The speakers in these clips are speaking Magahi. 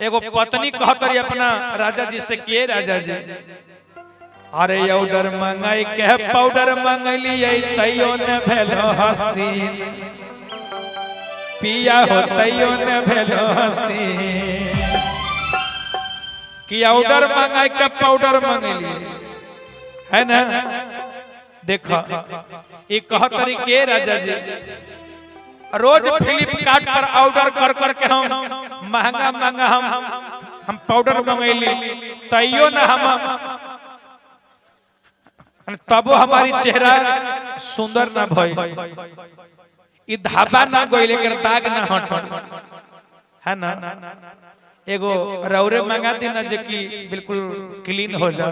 एगो पत्नी कहतरी अपना राजा जी से किए राजा जी, अरे ऑर्डर मंगाई के पाउडर मंगलिए तैयो न भेलो हसीन, पिया हो तैयो न भेलो हसीन। कि ऑर्डर मंगाई के पाउडर मंगलिए है ना। देखो ये कहतरी के राजा जी, रोज फ्लिपकार्ट पर ऑर्डर कर कर के हम महंगा महंगा हम पाउडर मंगैली तैयो ना हम, तबो हमारी चेहरा सुंदर ना भई, ई धाबा ना गइले कर दाग ना हटल है ना। एगो रौरे मंगा दी ना जे कि बिल्कुल क्लीन हो जा,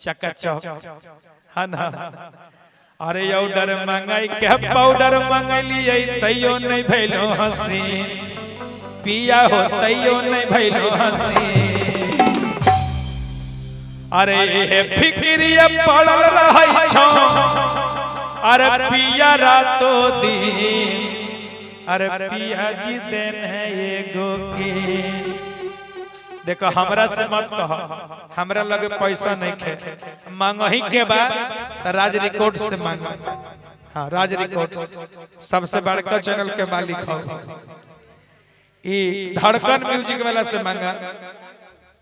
चकाचक है ना। अरे ऑर्डर मंगाई के पाउडर मंगलिए तैयो नहीं भइलो हसीन, पिया हो तैयो नहीं भइलो हसीन। अरे हे फिक्रिया पड़ल रहै छौ, अरे पिया रातो दिन, अरे पिया जी देन है एगो की। देखो हमरा से मत कह, हमरा लगे पैसा नहीं खे, मांगही के बाद तो राज रिकॉर्ड से मांग। हाँ राज रिकॉर्ड सबसे बड़का चैनल के मालिक हो, ई धड़कन म्यूजिक वाला से मांगा,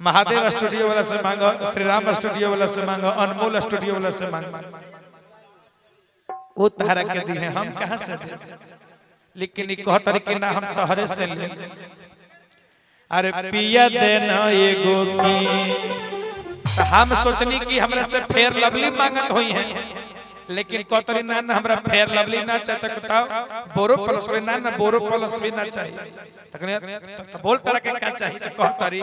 महादेव स्टूडियो वाला से मांगा, श्री राम स्टूडियो वाला से मांगा, अनमोल स्टूडियो वाला से मांगा, वो तहरा के दी है, हम कहाँ से दे। लेकिन ई कहतरी कि ना हम तहरे से ले। अरे पिया देना एगो की, हम सोचनी कि हमरा से फेयर लवली मांगत होई है, लेकिन कहतरी ना ना हमरा फेयर लवली ना चाहे, तो बताओ बोरो प्लस ना ना बोरो प्लस भी ना चाहिए, तो बोल तरह के का चाहिए। तो कहतरी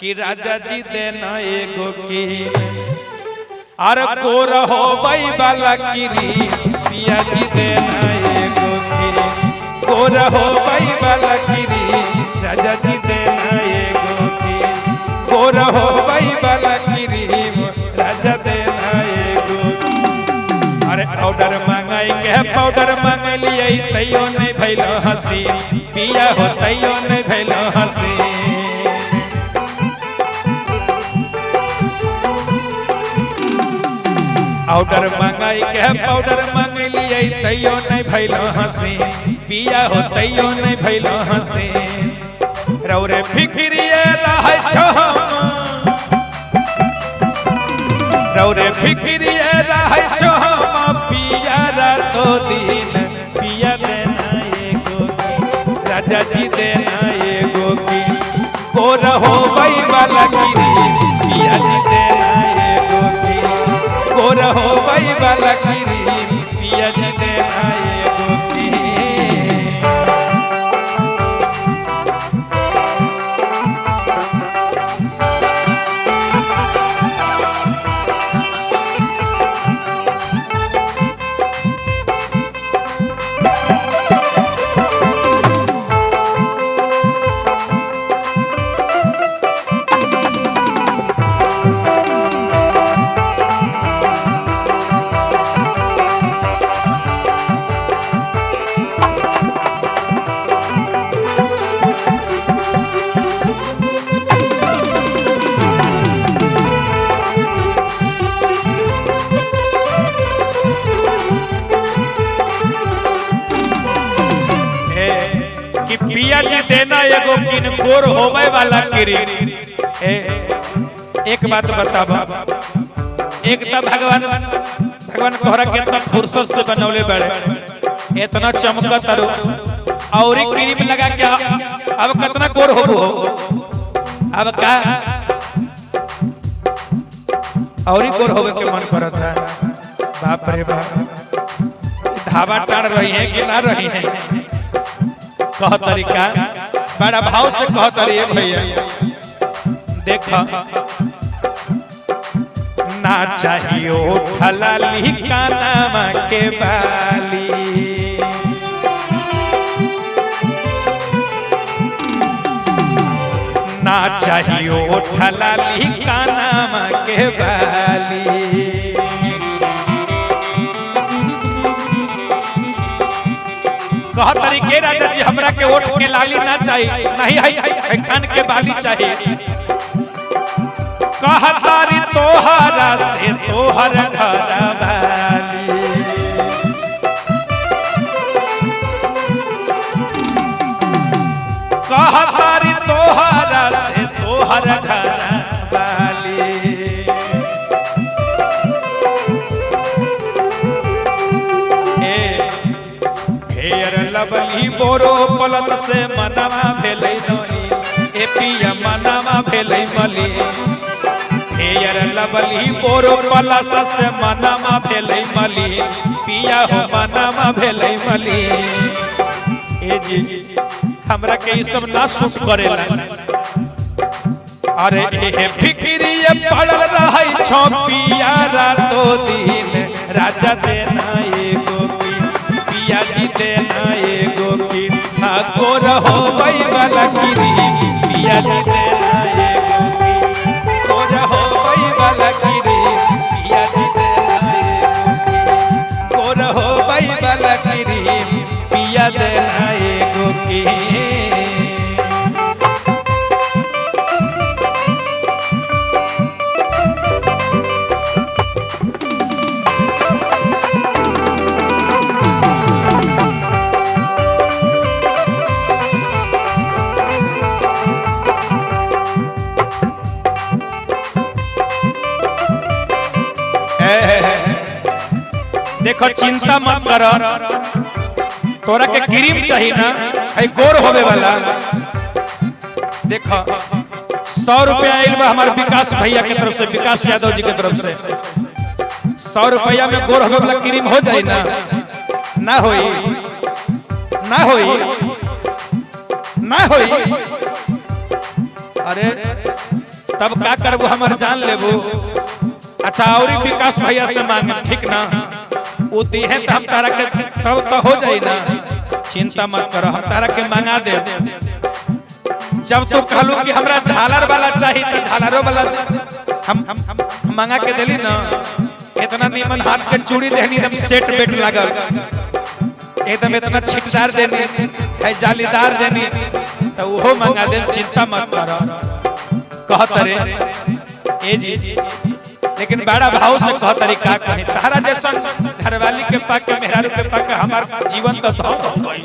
कि राजा जी देना एगो की, अरे गोर हो बाई वाला किरी, पिया जी देना एगो की, गोर हो बाई वाला किरी, राजा जी देना एगो की, गोर हो बाई वाला किरी, राजा देना एगो। अरे ऑर्डर मंगाई के पाउडर मंगलिए तैयो नहीं भइलो हसी, पिया हो तैयो नहीं भइलो हसी। ऑर्डर मंगाई के पाउडर मंगलिए तैयो नहीं भइलो हसी, पिया हो तैयो नहीं भइलो हसी। रौरे फिक्रिए रहै छौ, रौरे फिक्रिए रहै छौ, पिया रातो दिन, पिया देना एगो की, राजा जी देना एगो की, गोर हो बाई वाला किरी, पिया जी देना एगो की, गोर हो बाई वाला किरी, पिया जी देना एगो की। कि पिया जी देना एगो किनकोर होवे वाला किरी। एक बात बताबा, एक तो भगवान भगवान कोहरा कितना फुर्सत से बनौले बड़े, इतना चमकत तारो और क्रीम लगा के अब कितना गोर होबो हो, अब का और गोर होवे के मन करत है। बाप रे बाप, धावा टाड़ रही है कि ना रही है। कह तरीका बड़ा भाव से कह तरी भैया, देख ना चाहियो ठलाली कानामा के बाली, ना चाहियो ठलाली कानामा के बाली, कह तरीके राजा जी हमरा के ओठ के लाली ना चाहिए, नहीं है कान के बाली चाहिए। कह तारी तोहरा से तोहर घर वाली, कह तारी तोहरा से तोहर घर वाली। लवली बोरो पलत से मनवा भेलै नली, ए पिया मनवा भेलै मली। फेयर लवली बोरो पलत से मनवा भेलै मली, पिया हो मनवा भेलै मली। ए जी हमरा के ई सब ना सूट करेला। अरे एहे फिक्रिए पड़ल रहै छौ पिया रातो दिन, राजा देना एगो पिया जी देना एगो की गोर हो वाला गिरी, पिया जी देना एगो की गोर हो वाला गिरी, पिया जी देना एगो की गोर हो वाला गिरी, पिया देना एगो की। देखो चिंता मत कर, तोरा के क्रीम चाहिए ना, है गोर होवे वाला। देखो 100 रुपया आयल बा हमारे विकास भैया के तरफ से, विकास यादव जी के तरफ से 100 रुपया में गोर होवे वाला क्रीम हो जाए ना? ना होई, ना होई, ना होई। अरे तब का करबो, हमार जान लेबो। अच्छा और विकास भैया से मांगे, ठीक ना? वो दी है तो हम तारा के तब तो हो जाए ना। चिंता मत करो, हम तारा के मंगा दे। जब तो कहलू कि हमरा झालर वाला चाहिए तो झालरो वाला हम मंगा के दिली ना। इतना नीमन हाथ के चूड़ी देनी, एकदम सेट बेट लागल, एकदम इतना छिटदार देनी है, जालीदार देनी, तो वो मंगा दे। चिंता मत करो। कहत रे ए जी, लेकिन बड़ा भाव से कह तरीका कहीं तारा जैसा घरवाली के पाके मेहरारू के पाके हमार जीवन तो धन हो गई,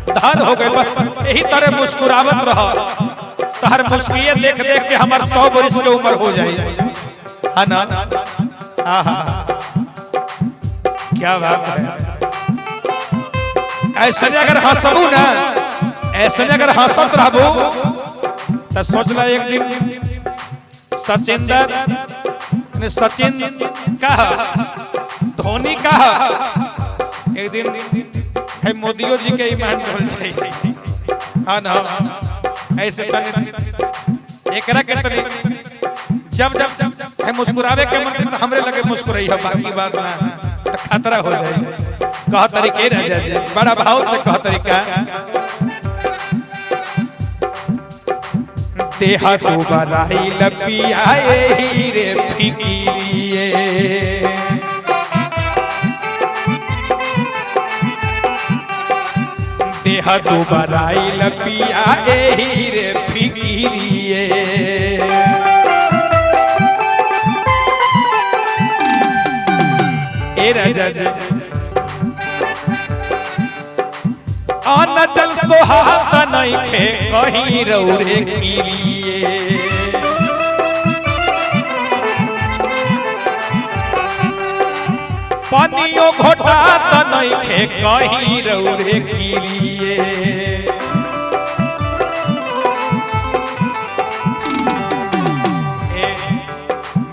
धन हो गई। बस यही तरह मुस्कुरावत रह, तहर मुस्किए देख देख के हमार 100 बरिस के उम्र हो जाए, है ना? आहा क्या बात है। ऐसे अगर हंसबू ना, ऐसे अगर हंसत रहबू तो सोचला एक दिन सचिंदर ने सचिन कहा, धोनी कहा, एक दिन है मोदियो जी के ईमान ढल जाए। हाँ ना, ऐसे तने एकरा के तने जब जब है मुस्कुरावे के मन तो हमरे लगे मुस्कुराई है, बाकी बात ना तो खतरा हो जाए। कह तरीके रह जाए, बड़ा भाव से कह तरीका। देहा तो बराई लपिया रे फिकिरिए, देहा तो बराई लपिया रे फिकिरिए। ए राजा जी आना चल सोहाता नहीं खे कहीं रौरे किलिए, पानियों घोटाता नहीं खे कहीं रौरे किलिए।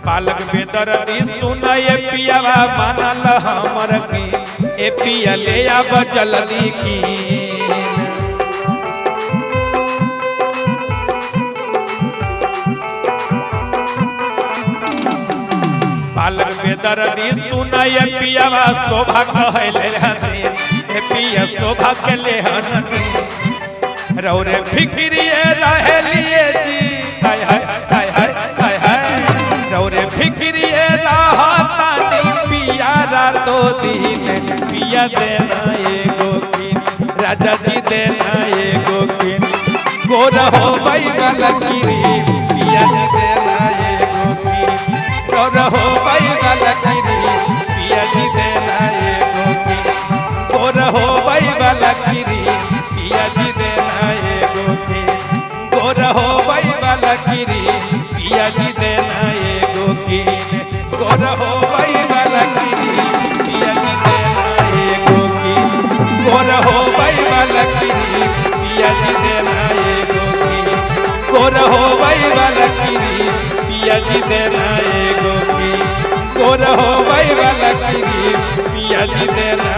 बालक बेदर्दी सुनाए पियावा मानल हमर की, ए पिया ले आब जल्दी की। बालक बेदर्दी सुनाए पियावा शोभा कहले हसी, ए पिया शोभा कहले हसी। रौरे फिक्रिए रहलिए जी, हाय हाय हाय हाय हाय हाय। रौरे फिक्रिए रहतानी पिया रातो दिन, पिया देना एगो की राजा जी देना एगो किन। गोर हो बाई वाला क्रीम पिया जी देना एगो किन। गोर हो बाई वाला क्रीम पिया जी देना एगो किन। गोर हो बाई वाला क्रीम पिया जी देना एगो किन। गोर हो बाई वाला क्रीम पिया जी देना एगो किन। गोर हो बाई वाला क्रीम पिया जी देना एगो किन। गोर हो बाई वाला क्रीम पिया जी देना एगो किन। गोर हो बाई वाला क्रीम पिया जी देना एगो किन। गोर हो बाई वाला क्रीम पिया जी देना।